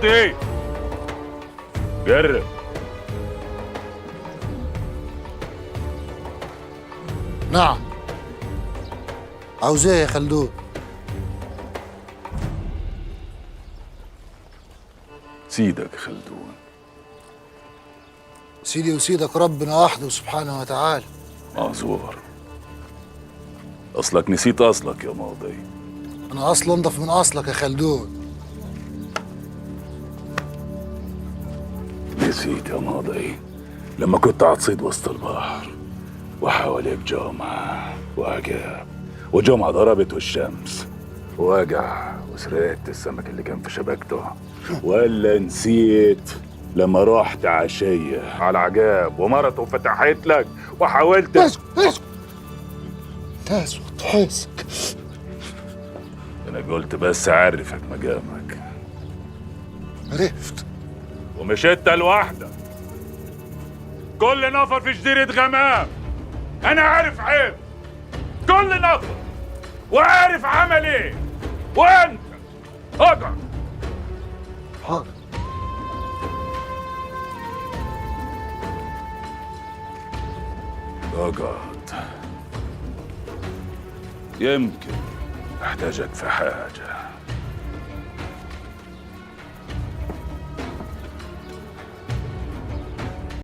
ماضي، جرب. نعم. عاوز ايه يا خلدون؟ سيدك خلدون. سيدي وسيدك ربنا وحده سبحانه وتعالى. معذور، اصلك نسيت اصلك يا ماضي. انا اصلا انضف من اصلك يا خلدون. نسيت يا ماضي لما كنت عتصيد وسط البحر وحواليك جمعة وعجاب، وجمعة ضربت والشمس وجع وسرقت السمك اللي كان في شبكته. ولا نسيت لما رحت عشية على عجاب ومرته فتحت لك وحاولت. اسكت اسكت اسكت حاسك. انا قلت بس اعرفك مقامك. عرفت. ومش انت لوحدك، كل نفر في جزيرة غمام انا عارف عيب كل نفر وعارف عمل ايه، وانت اقعد. حاضر. اقعد، يمكن احتاجك في حاجة.